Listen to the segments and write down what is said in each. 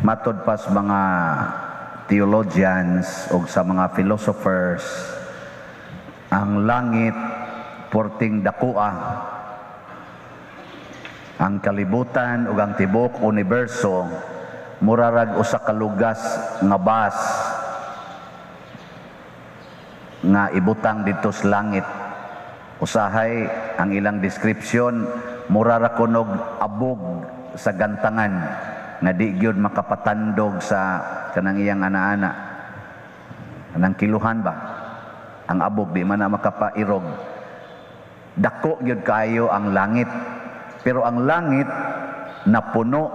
Matod pa sa mga theologians o sa mga philosophers, ang langit porting dakua. Ang kalibutan ug ang tibuok universo murarag usa ka lugas nga bus nga ibutang didto sa langit. Usahay ang ilang description, mura ra kunog abog sa gantangan nga di gyud makapatandog sa kanang iyang ana-ana. Kanang kiluhan ba? Ang abog di man na makapairog. Dako gyud kaayo ang langit. Pero ang langit napuno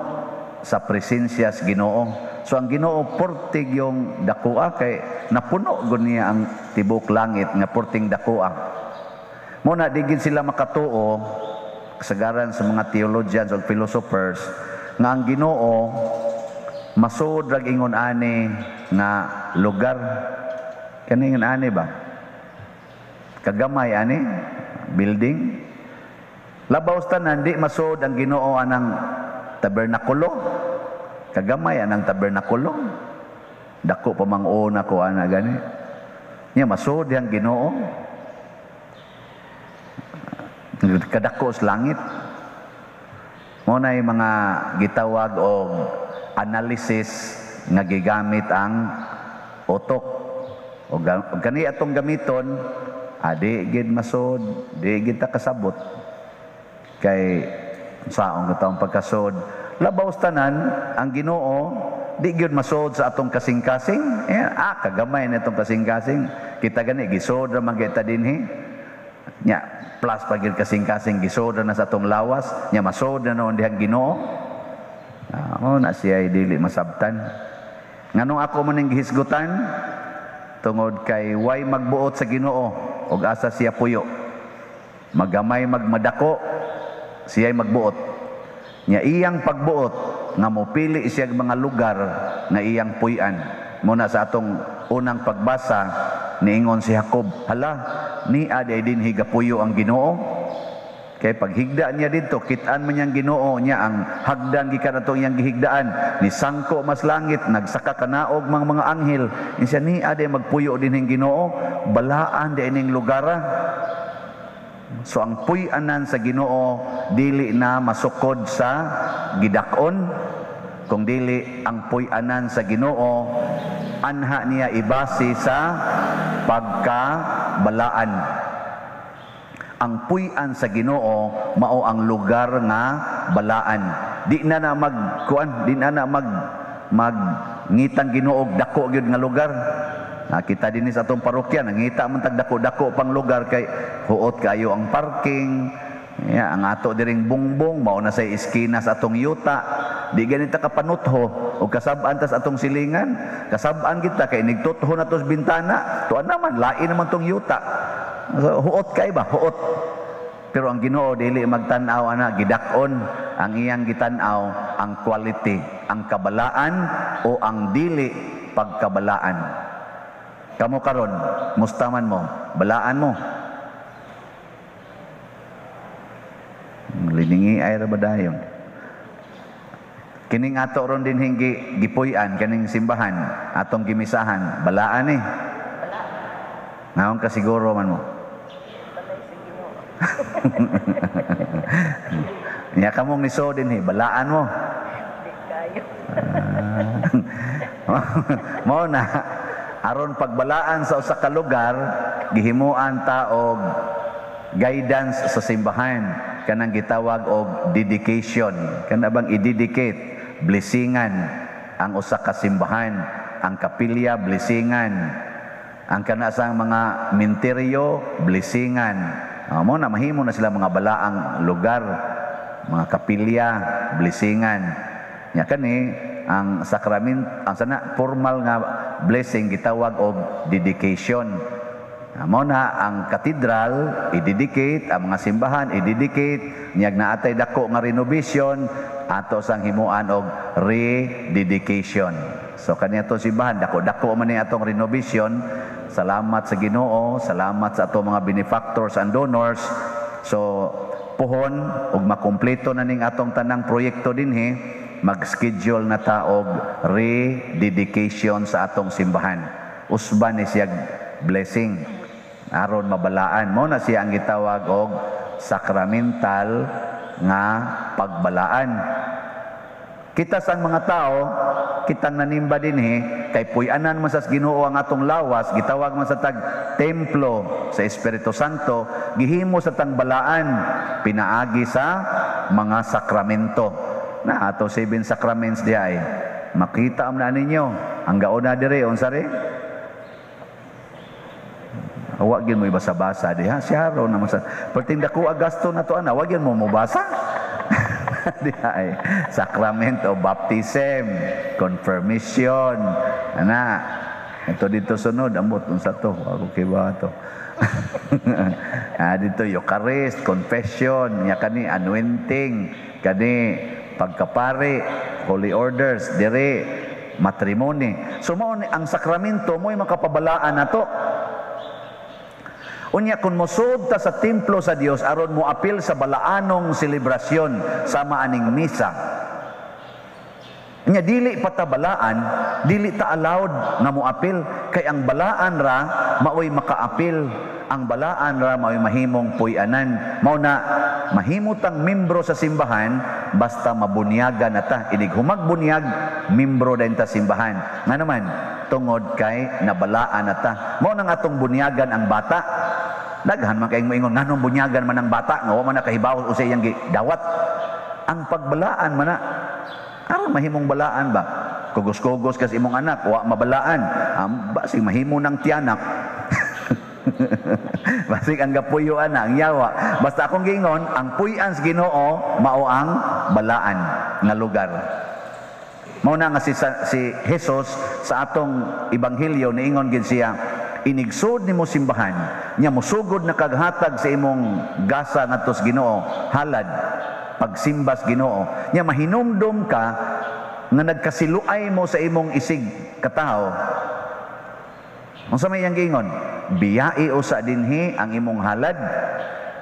sa presensya sa Ginoo. So ang Ginoo portig yung dakoa kay napuno gud niya ang tibok langit nga porting dakoa. Mo na di gid sila makatuo, kasagaran sa mga theologians o philosophers, nga ang Ginoo masuod rag ingon ani nga lugar. Kani ingon ani ba? Kagamay ani building. Labaw sa tanan, di masuod ang Ginoo anang tabernakulo. Kagamay anang tabernakulo. Dako pa mang una ko ana gani. Nya masuod yang Ginoo. Kadako sa langit. Mo na yung mga gitawag og analysis nga gigamit ang utok. O kani atong gamiton, di gid masod, di gid ta kasabot. Kay saong katong pagkasod. Labaw sa tanan, ang Ginoo di gyud masod sa atong kasing-kasing. Eh, kagamay na itong kasing-kasing. Kita gani gisod ra man kita dinhi. Nya plus pa gyud kasing-kasing gisod ra na sa atong lawas, nya masod na noon dihang Ginoo. Mao na siya dili masabtan. Nganong ako man ning gihisgutan? Tungod kay way magbuot sa Ginoo og asa siya puyo. Magamay magmadako, siya'y magbuot. Nya iyang pagbuot nga mopili siya mga lugar nga iyang puy-an. Muna sa atong unang pagbasa, niingon si Jacob, "Hala, ni adi dinhi gapuyo ang Ginoo." Kay paghigda niya didto, kit-an man niyang Ginoo niya ang hagdan gikan atong iyang gihigdaan, ni sangko mas langit, nagsaka kanaog mga anghel. Insa ni adi magpuyo dinhing Ginoo, balaan di ining lugara. So ang puy-anan sa Ginoo dili na masukod sa gidak-on, kung dili ang puy-anan sa Ginoo anha niya ibase sa pagkabalaan. Ang puy-an sa Ginoo mao ang lugar nga balaan. Di na na magkuan, di na na mag magngitang Ginoo og dako gyud nga lugar. Kita dinhi sa atong parokya nangita man tag dako-dako pang lugar kay huot kaayo ang parking. Ya, ang ato diring bungbong mao na say eskina sa atong yuta. Di ganita kapanutho og kasab-an tas atong silingan. Kasab-an kita kay nigtutho na tos bintana. Tuan naman lain naman tong yuta. So, huot kay ba? Huot. Pero ang Ginoo dili magtan-aw ana gidak-on, ang iyang gitan-aw ang quality, ang kabalaan o ang dili pagkabalaan. Kamo karon, mustaman mo, balaan mo. Liningi ay ra ba dayon? Kining ato ron din hinggi gipuy-an kaning simbahan atong gimisahan, balaan eh. Naon ka siguro man mo? Nya kamong niso din eh, balaan mo. Mao na aron pagbalaan sa usa ka lugar, gihimuan ta og guidance sa simbahan kanang gitawag og dedication. Kana bang i-dedicate, blessingan ang usa ka simbahan, ang kapilya blessingan, ang kana sa mga minteryo blessingan. Mo na mahimo na sila mga balaang lugar, mga kapilya blessingan. Nya kani ang sakrament, ang sana formal nga blessing gitawag og dedication. Mao na ang katedral i-dedicate, ang mga simbahan i-dedicate, niyag naatay dako nga renovation ato sang himuan og rededication. So kani atong simbahan dako-dako man ni atong renovation. Salamat sa Ginoo, salamat sa atong mga benefactors and donors. So puhon ug makumpleto na ning atong tanang proyekto dinhi, mag-schedule na ta og rededication sa atong simbahan. Usban ni siya blessing aron mabalaan. Mo na siya ang gitawag og sacramental nga pagbalaan. Kita sa mga tao, kitang nanimba dinhi kay puy-anan man sa Ginoo ang atong lawas, gitawag man sa tag templo sa Espiritu Santo, gihimo sa tang balaan pinaagi sa mga sakramento. Na ato seven sacraments diha ay makita am na ninyo. Ang gauna dire unsa ri? Wa gyud mo ibasa-basa diha. Siya ro naman sa perting dako agasto na to ana, wa gyud mo mobasa. Diha ay sacrament of baptism, confirmation, ana. Ito dito sunod, ambot unsa to? Ako kay ba to? Dito Eucharist, confession, nya kani anointing, kani pagkapari, holy orders, dire matrimony. So mao ni ang sakramento mo'y makapabalaan nato. Unya kung mosud ta sa templo sa Dios aron mo apil sa balaanong selebrasyon sama aning misa. Unya dili pa ta balaan, dili ta allowed nga moapil kay ang balaan ra maoy makaapil, ang balaan ra maoy mahimong puy-anan. Mao na mahimutang membro sa simbahan basta mabunyagan na ta. Inig humagbunyag, membro din ta simbahan. Nga naman, tungod kay nabalaan na ta. Mao nang atong bunyagan ang bata. Daghan man kayong moingon nganong bunyagan man ang bata nga wa man nakahibaw usa iyang gidawat. Ang pagbalaan man na aron mahimong balaan ba? Kugos-kugos kas imong anak, wa mabalaan. Basig mahimo ng tiyanak. Basig ang gapuyo ana, ang yawa. Basta akong giingon, ang puy-an sa Ginoo mao ang balaan nga lugar. Mao na nga si Jesus sa atong ebanghelyo niingon gid siya, inigsud nimo simbahan, nya mosugod na kaghatag sa imong gasa ngadto sa Ginoo, halad pagsimba sa Ginoo. Nya mahinumdom ka nga nagkasiluay mo sa imong isig katawo. Unsa may iyang giingon? Biyai usa dinhi ang imong halad,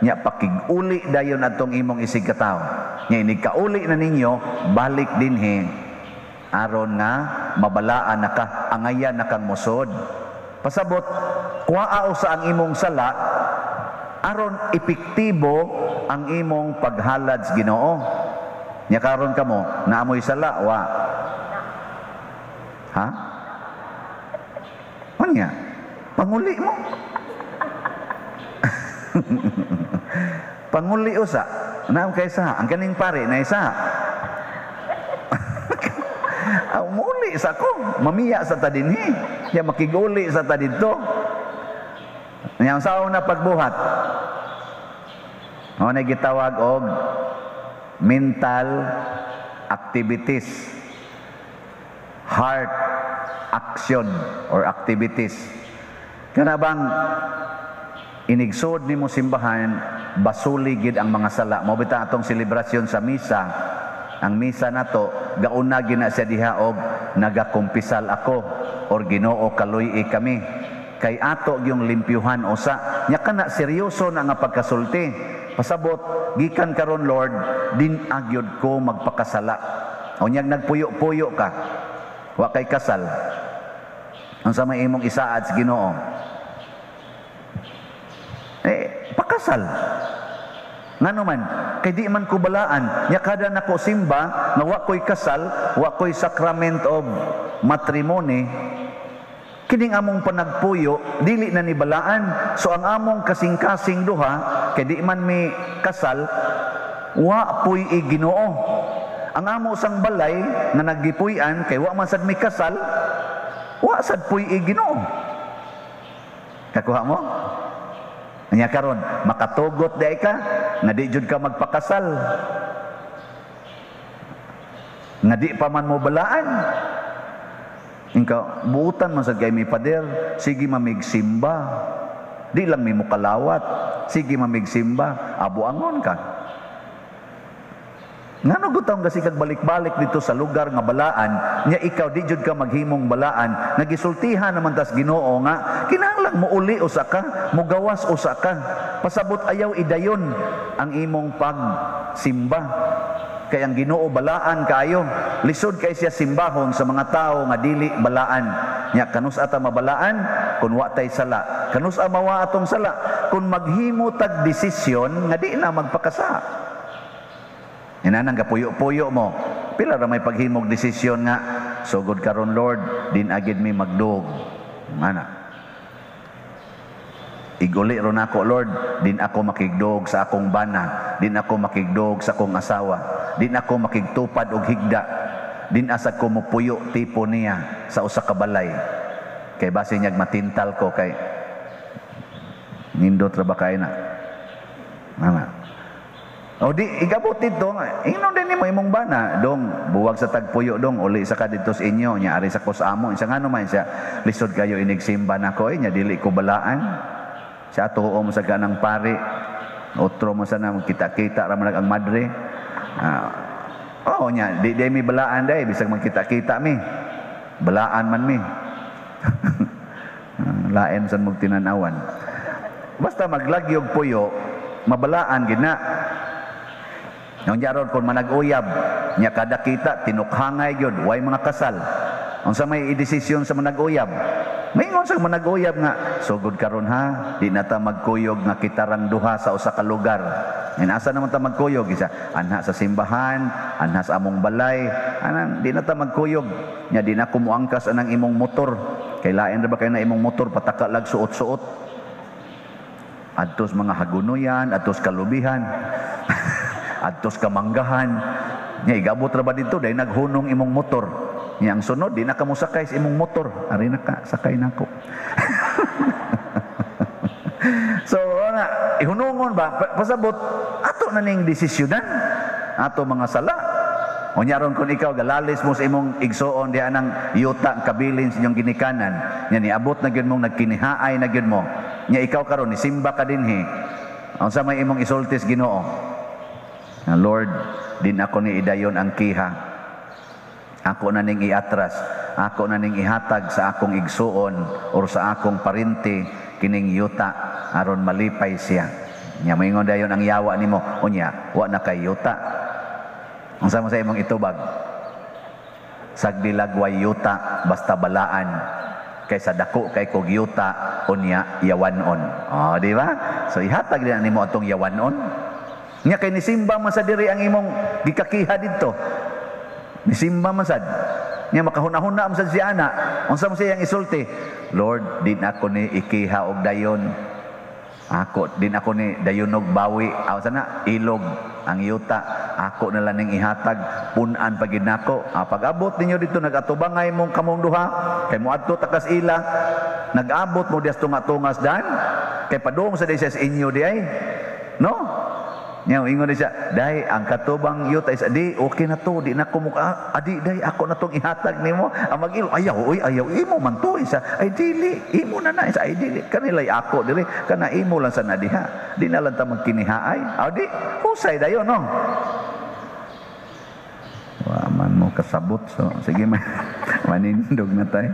nya pakig-uli dayon atong imong isig katawo. Nya inig kauli na ninyo, balik dinhi aron nga mabalaan na ka, angayan na kang mosod. Pasabot, kuhaa usa ang imong sala aron epektibo ang imong paghalad sa Ginoo. Nya karon kamo, naamoy sala wa? Ha? Unya, panguli mo. Panguli usa, naam kay sa, ang kaning pare na isa. Muli sa ko, mamiya sa ta dinhi. Ya makiguli sa ta didto. Nya ang saon na pagbuhat. Mao na gitawag og mental activities, heart action or activities. Kana bang inigsod nimo simbahan, basuli gid ang mga sala. Mao bitaw atong selebrasyon sa misa. Ang misa nato gauna gina siya diha og nagakumpisal ako or Ginoo kaluy-i kami. Kay ato gyung limpyuhan usa. Nya kana seryoso na nga pagkasulti. Pasabot gikan karon Lord, din agyod ko magpakasala. O nyag nagpuyo-puyo ka, wa kay kasal. Unsa may imong isaad sa Ginoo? Pakasal. Ngano man, kay di man ko balaan, nya kada nako simba nga wa ko'y kasal, wa ko'y sacrament of matrimony, kining among panagpuyo dili na ni balaan. So ang among kasing-kasing duha kay di man mi kasal, wa puy i Ginoo. Ang amo sang balay nga naggipuy-an kay wa man sad mi kasal, wa sad puy i Ginoo. Kakuha mo? Nya karon makatugot di ka nga di jud ka magpakasal, nga di pa man mo balaan. Inka buutan man sad kay mi pader, sige mamigsimba, di lang mi mokalawat, sige mamigsimba, abuangon ka. Ngano gutang kasi kag balik-balik dito sa lugar nga balaan, nya ikaw di jud ka maghimong balaan, nagisultihan naman tas Ginoo nga kinahanglan mouli usa ka, mogawas usa ka. Pasabot ayaw idayon ang imong pagsimba. Kay ang Ginoo balaan kaayo. Lisod kay siya simbahon sa mga tao nga dili balaan. Nya kanus ata mabalaan kun wa tay sala? Kanus a mawa atong sala? Kun maghimo tag desisyon nga di na magpakasala. Inanang gapuyo-puyo mo. Pila ra may paghimog desisyon nga sugod karon, Lord, din agid mi magdug. Ana. Iguli ron ako, Lord, din ako makigdog sa akong bana, din ako makigdog sa akong asawa, din ako makigtupad og higda, din asa ko mupuyo tipo niya sa usa ka balay. Kay base niyag matintal ko kay nindot ra ba kay na. Mama. O di igabot dito, ingnon din nimo imong bana, dong buwag sa tagpuyo dong, uli sa ka didto sa inyo, nya ari sa ko sa amo, isa ngano man siya, lisod kayo inigsimba nako eh, nya dili ko balaan. Sa ato mo sa ganang pari, otro mo sa na magkita-kita ra man ang madre. Oh nya, di di mi balaan day, bisag magkita-kita mi. Balaan man mi. Lain san mong tinanawan. Basta maglagyog puyo, mabalaan gid na. Yung jaron kung manag-uyab, nya kada kita tinukhangay gyud, way mga kasal. Unsa may idesisyon sa manag-uyab? Maingon sa manag-uyab nga, sugod karon ha, di na ta magkuyog nga kitarang duha sa usa ka lugar. Asa naman ta magkuyog? Isa, anha sa simbahan, anha sa among balay, anang di na ta magkuyog. Nya di na kumuangkas anang imong motor. Kay lain ra ba kay na imong motor pataka lag suot-suot. Adtos mga hagunoyan, adtos kalubihan. Adtos kamanggahan. Nya igabot ra ba dito dahil naghunong imong motor. Nya ang sunod di na ka mosakay sa imong motor. Ari na ka, sakay nako. So ana, ihunungon ba pasabot ato na ning desisyonan ato mga sala. Unya ron kung ikaw galalis mo sa imong igsuon diha nang yuta ang kabilin sa inyong ginikanan, nya niabot na gyud mong nagkinihaay na gyud mo. Nya ikaw karon nisimba ka dinhi. Unsa may imong isultis Ginoo? Na Lord, din ako ni idayon ang kiha. Ako na ning iatras, ako na ning ihatag sa akong igsuon or sa akong parinti kining yuta aron malipay siya. Nya moingon dayon ang yawa nimo, unya wa na kay yuta. Unsa mo sa imong itubag? Sagdilag way yuta basta balaan kaysa dako kay kog yuta unya yawanon. Oh, di ba? So ihatag din nimo atong yawanon. Nya kay nisimba man sa diri ang imong gikakiha didto. Nisimba man sad. Nya makahuna-huna man sad si ana. Unsa man siyang isulti? Lord, din ako ni ikiha og dayon. Ako din ako ni dayunog bawi. Aw sana ilog ang yuta. Ako na lang ning ihatag, pun-an pagid nako. Pag-abot ninyo dito nagatubangay mong kamong duha kay moadto takas ila, nag-abot mo dias tunga-tungas dan kay padung sa di sa inyo di ay. No? Nya ingon siya, "Day ang katubang yuta is di okay na to, di na ko muka, adi day ako na tong ihatag nimo." Ang mag-ilo, ayaw oy, ayaw imo man to isa. Ay dili, imo na na isa, ay dili kanilay ako dili, kana imo lang sa na diha. Di na lang ta magkinihaay. Aw di, husay dayon no. Wa man mo kasabot, so sige manindog na tay.